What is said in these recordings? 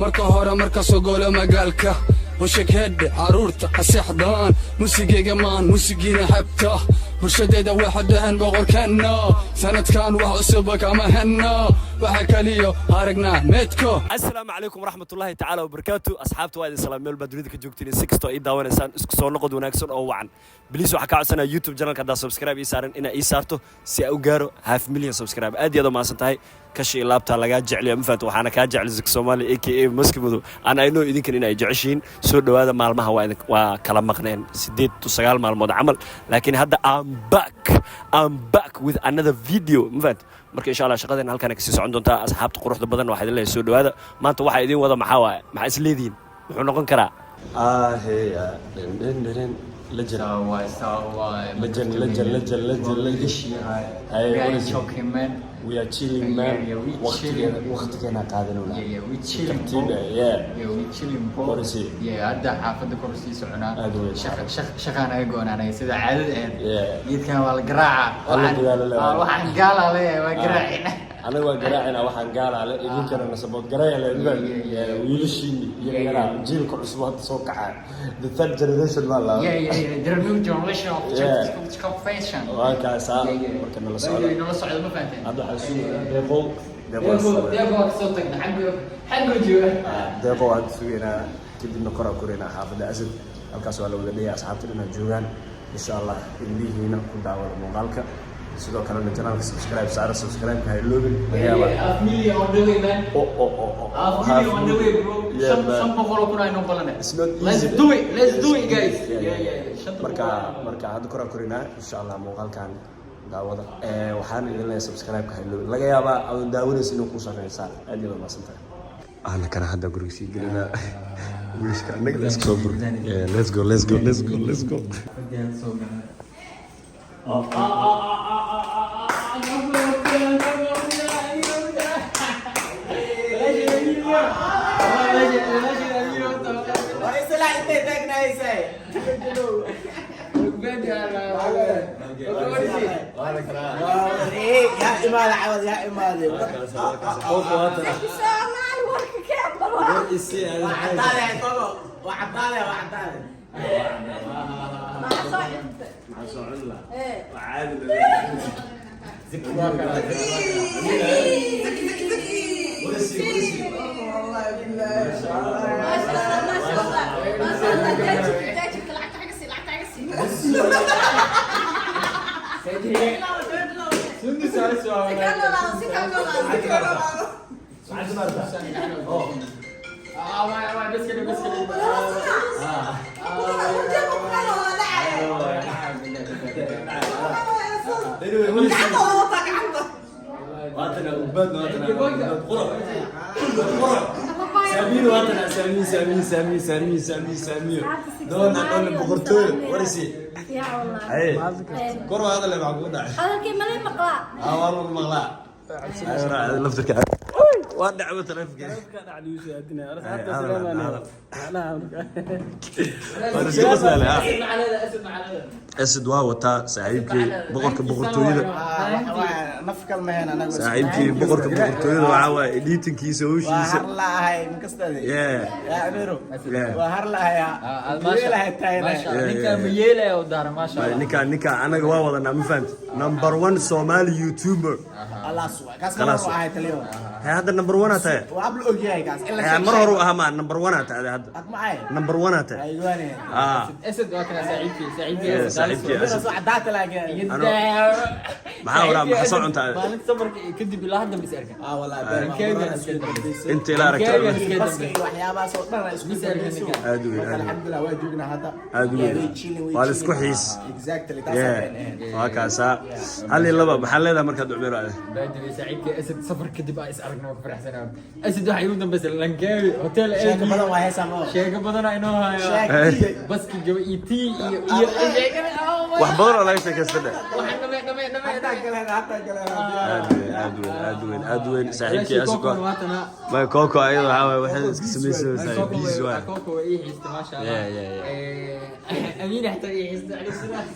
Marka hore marka soo golo magaalka washaghedhe, carruurta ha seexdaan, musigayga maan musigiina xebta bulshadeeda waxa dhaheen boqorkeenna. Sanadkan wax cusuba kama henno, waxa kaliyo aragnaa meedko. Asalaamu calaykum waraxmatullaahi tacaala wabarakaatu. Asxaabta, waa idin salaam meel baa dunida ka joogtiin, si kastoo ii daawanaysaan. Isku soo noqod wanaagsan oo wacan. Please, waxaa kaa codsanaya YouTube channelka haddaa subscribe ii saaran inaa ii saarto si aa u gaaro half million subscribe. Aad iyo aad u mahadsan tahay. Kashi iyo laabtaa lagaa jecliya, ma fahamta? Waxaana kaa jecel Zik Soomaali, a.k.a. Maski Madow. Aan I know idinkan in ay jeceshihiin. Soo dhowaada. Maalmaha waa kala maqneen 8 to 9 maalmood camal, laakiin hadda I'm back, I'm back with another video, ma fahamta? Marka insha Allah shaqadeena halkaan kasii socon doontaa. Asxaabta quruxda badan, waxaa idin leeyahay soo dhowaada. Maanta waxaa idin wada maxaa waaye? Maxaa is leedihiin? Muxuu noqon karaa? Aheya, dhen legend. So why? Legend, legend, legend, legend, legend. Hey, We what are is it? joking, man. We are chilling, man. Yeah, we Waqtigeena chilling. waqtigeena qaadanuna. Yeah, we chilling, bro. Tartiib eh, yeah. Yeah, we chilling, bro. What is it? Yeah, hadda xaafadda kor sii soconaa. Aad u weyn. Shaqaan naga goonaanay sida caadada ahayd. Geedkan waa la garaaca. Waa la dadaalo leeyahay. Waxaan gaalaa leeyahay, waa garaacina. Anaga waa garaacina, waxaan gaalaale idinkana nasabood garaya le. Yeah. Wiilashiini iyo yaraa, jiilka cusub hadda soo kacaa, the third generation baa la Yeah. The new generation of confession. Waa kaasaa. Yeah. Marka nala By the socda. way, nala socda, ma fahanteen? Hadda waxaa sugaynaa Deeqow. Deeqo waa kasoo tagna, xaggo jooga. Deeqow aan sugaynaa, kadibna koraa koraynaa xaafadda Asad. Halkaas waa la wada leeyahay, asxaabta dhan joogaan. Insha Allah indhihiina ku daawada muuqaalka. Sidoo kalena channelka subscribe saara, subscribe-ka ha iloobin. Laga yaabaa Half million on the way, man. Oh. Half million on the way, bro. Yeah, man. 500,000 ay noo balane. It's not Let's easy. do it. Let's do it, guys. Yeah. Yeah. Shanta Marka boqol. Marka hadda koraa korinaa. Insha Allah muuqaalkan daawada. Waxaan idin leeyahay subscribe-ka ha iloobin. Laga yaabaa adoon daawanaysa inuu kuu sarreysaan. Aad iyo aad mahadsan tahay. Ana kana hadda guriga sii gelinaa wiishka annaga. Let's go, bro. Yeah, let's go, let's go, let's go, let's go. Fadhiyan soo galnay. Oh. Ah, Waa isla intay taagnahaysay. Yaa imaade cawad, yaa imaade. Soomaali warka keen bal waa. Waa cadaade togo, waa cadaade, waa cadaade. Maxaa soo cintay? Ee. Zaki, zaki, zaki. Wallahi billahi. Maasha Allah, maasha Allah, maasha Allah. Taajirka, taajirka, lacagta xagga sii, lacagta xagga sii. Si kale noolaado, si kale noolaado, si kale noolaado. Jeebka ku qaado, waa dhacaya. Gacanta waa wataa, gacanta. Waatana ugbaadna, waatana qurux qurux. Saamiin, waatana saamiin, saamiin, saamiin, saamiin, saamiin, saamiin. Doona doona boqortooyo warisi. Ya wallah. Haye, kor waa hadal, maxaa kugu dhacay? Hadalkii malay maqlaa. Ah, waa lagu maqlaa. Laftirka waa dhacwo taleefanka. Hadal, hadal. Waa iska qoslaale, ha. Asad waa wataa saaxiibkii boqorka boqortooyada. Naf kalmaheen anagu. Saaxiibkii boqorka boqortooyada waxaa waaye editinkiisa Waa howshiisa. har la'ahay inkastade. Yaa amiiro. Waa har la'ahay. Yeelahay taayna. Ninka anaga waa wadanaa, ma fahamti? Number one Somali YouTuber. Khalaas waay. Kaas mar Khalaas. hore ahay taliyo. Hay, hadda number one aa tahay. Waa abla ogyahay kaas. In la Hay, mar hore u ahaa, maa number one aa tahay hadda. Ad macay. Number one aa tahay. Ay go'aanay. Ah. Asad waa kana saaxiibkii, saaxiibkii. Yeah, Asad. saaxiibkii Amiiro Asad. soo cadaata laakiin. Maxaa waraa, maxaa soo cuntaa? Maalinta safarka kadib ilaa hadda mis arkan. Ah wallahi. Inta ila aragtay. Baska iyo waxyaabahaas oo dhan isku Mis arkan ninkan. Aad u weyn, aad u weyn. Alxamdulillah, waa joognaa hadda. Aad u weyn. Yeah, we chilling, we Waa la isku chilling. xiis. Exactly, taas Yeah. aan ahayn. Waa kaasaa. Hal iyo laba maxaa leedahay markaad Cumeer aade? Baadiwe saaxiibkii Asad safar kadib aa is aragna, waa ku faraxsanaa. Asad waxaa igu dambeysay Langkawi hotel. Sheeko badan waa heesaa ma. Sheeko badan inoo hayo. Sheeko. Baski gaba iyo tii iyo sheekada, oh my. Wax badan oo laga sheekaysta dheh. Waxaan dhame dhame dhame. Hataa galeen, hataa galeen. Aad weyn, aad weyn, aad weyn, aad weyn saaxiibkii Walaashii Asad. Coco waatana. Ma Coco ayada waxaa waaye waxay iska samaysay Coco busy waay. Coco waa ii xiistay, maasha Allah. Yeah. Amiin xataa ii xiistay, alayhi salaam.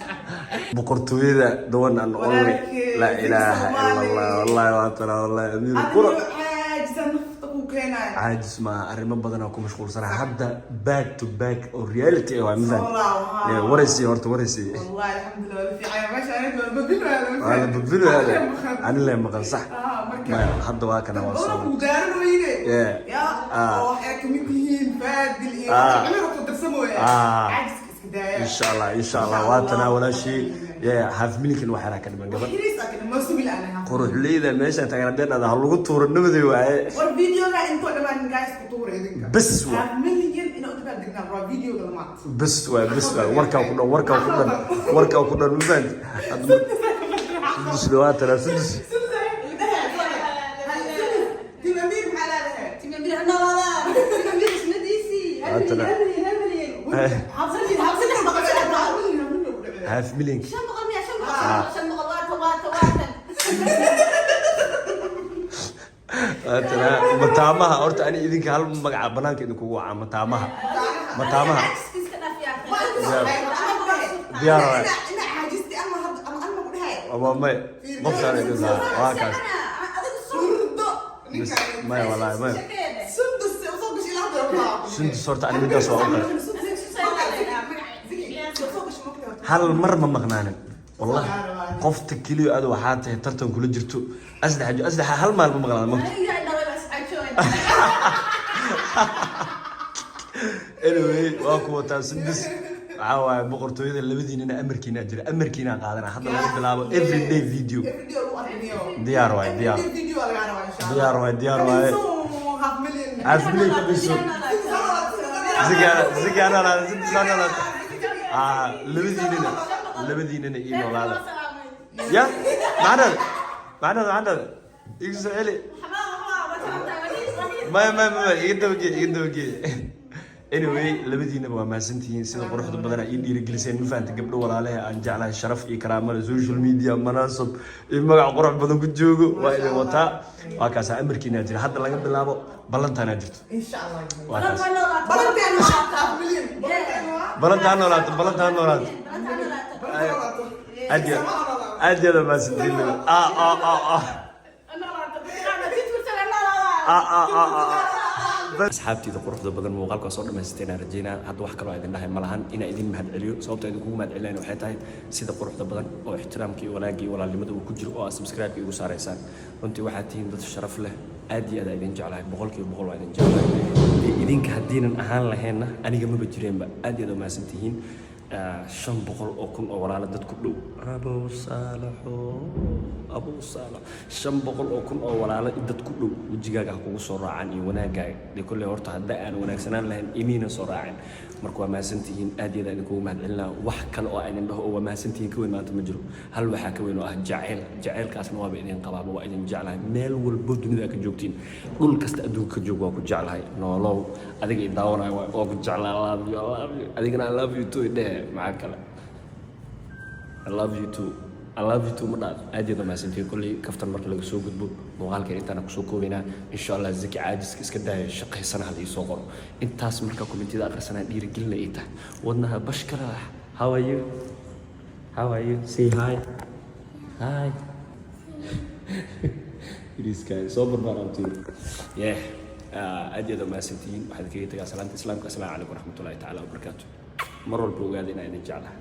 Boqortooyada, the one and only. La ilaaha illa Allah. Wallahi waa tara, wallahi amiir qura. Caajisa nafta ku. keenayo. Caajis ma arrimo badan oo ku mashquulsana hadda, back to back oo reality ah waa mafahant. Soo laaw, haa. Yeah, waraysi horta, waraysi. Wallahi alxamdulillah, waa fiican meesha aniga waa babinaya. Waa la badbinayaa, ani lee maqan sax. Ah, marka Maya, hadda waa kana, waa badan soo ku gaaranooyine. Ya. Ah. Oo waxay kamid yihiin Faadil iyo cimiro ku darsamooya. Caajiska iska daaya. Insha Allah, insha Allah, waa tanaa walaashii. Yeah, half million waxaa ka dhiman gabadh. Yariis ah, ma sugi la'aan. Quruxleyda meeshaan taagan haddee dhahda ha lagu tuuro, nabaday waaye. War videoga intoo dhammaan guys ku tuura idinka. Bes waa. Half million inaa u dabaal degnaa waa videoga lamaad. Bes waay, bes waay, warkaa ku dhan, warkaa ku dhan, warkaa ku dhan, ma fahanti? Hadda Sundus waa tanaa, Sundus. Team Amir maxaa leedahay? Team Amir ha noolaadaan. Team Amir ismadiisii. Hal Haatana. milyan, hal milyan, hal milyan. Saddex boqol, 300. Half million. 500 miya? 500, 500, waatan, waatan, waatan. Haatana mataamaha horta, ani idinka hal magaca banaanka idinkugu wacaa, mataamaha, mataamaha. Caajiska iska dhaaf yaa akhi. Diyaar waay. Ama may qoftaan idin saa waa kaas. Adigu soo Bes, maya, wallaahi maya. Sundus horta ani midaas waa u qara. Hal mar ma maqnaanin wallahi. Qofta keliya aad waxaa tahay tartan kula jirto asdex asdexa, hal maal ma maqnaanin mogta. Aniga dhalay baa iscajooyn. Anyway, waa ku wataa Sundus. Waxaa waaye boqortooyada labadiinana amarkiina jira, amarkiina qaadana. Hadda laga bilaabo everyday video diyaar waay, diyaar, diyaar waay, diyaar waay. Half million ka biso. Zigaana, zigaana noolaada, Sundus ha noolaata. Ah, labadiinana, labadiinana ii noolaada. Ya macnada, macnada, macnada igu soo celi. Maya, maya, maya, iga dabagee, iga dabagee. Anyway, labadiinaba waa mahadsantihiin sida quruxda badan aa ii dhiirigeliseen, ma fahanta? Gabdho walaalaha aan jeclahay, sharaf iyo karaamada, social media manaasab iyo magac qurux badan ku joogo, waa idin wataa. Waa kaasa, amarkiinaa jira. Hadda laga bilaabo ballantaanaa jirto. Waa kaas. Balantaa noolaato, balantaa noolaato. Aad iyo aad iyo aad waa mahadsantihiin. Ah ah ah ah ah ah ah ah. Asxaabteyda quruxda badan, muuqaalka waa soo dhamaysteen aan rajeynaa. Hadda wax kaloo idin dhahay ma lahan inaa idin mahad celiyo. Sababta idinkugu mahad celinayna waxay tahay sida quruxda badan oo ixtiraamka iyo wanaagga iyo walaalnimada uu ku jiro oo aad subscribe-ka igu saaraysaan. Runtii waxaad tihiin dad sharaf leh. Aad iyo aad aa idin jeclahay, 100% waa idin jeclahay. Dee idinka haddiinan ahaan laheenna aniga maba jireenba. Aad iyo aad waa mahadsan tihiin. 500,000 oo walaalo dad ku dhow, Abow Saalaxo, Abow Saalax, 500,000 oo walaalo dad ku dhow wejigaaga ha kugu soo raacaan iyo wanaagaaga. Dee kolley horta hadda aan wanaagsanaan lahayn imiina soo raaceen. Marka waa mahadsantihiin, aad iyo aad idinkugu mahad celinaa. Wax kale oo aan idin dhaho oo waa mahadsantihiin ka weyn maanta ma jiro. Hal waxaa ka weyn oo ah jacayl. Jacaylkaasna waaba idin qabaaba, waa idin jeclahay. Meel walbo dunida aad ka joogtiin, dhul kasta adduunka ka joog, waa ku jeclahay. Noolow adiga i daawanayo, waa ku jeclaa. I love you, I love you. Adigana I love you too dheh. Maxaa kale? I love you too, I love you too. Ma dhaaf. Aad iyo aad mahadsantihiin. Kolley kaftan marka laga soo gudbo, muuqaalkan intaana kusoo koobaynaa, insha Allah. Zaki caajiska iska daaya, shaqaysana hal ii soo qoro. Intaas marka commentiyada akhrisanaa dhiirigelina ii tahay wadnaha bashkala. How are you? How are you? Say hi, hi. Iriska soo barbaaraabtiyo. Yeah, aad iyo aad mahadsantihiin. Waxaan kaga tagaa salaanta islaamka. Asalaamu calaykum waraxmatullahi tacaala wabarakaatu. Mar walba ogaada inaan idin jeclahay.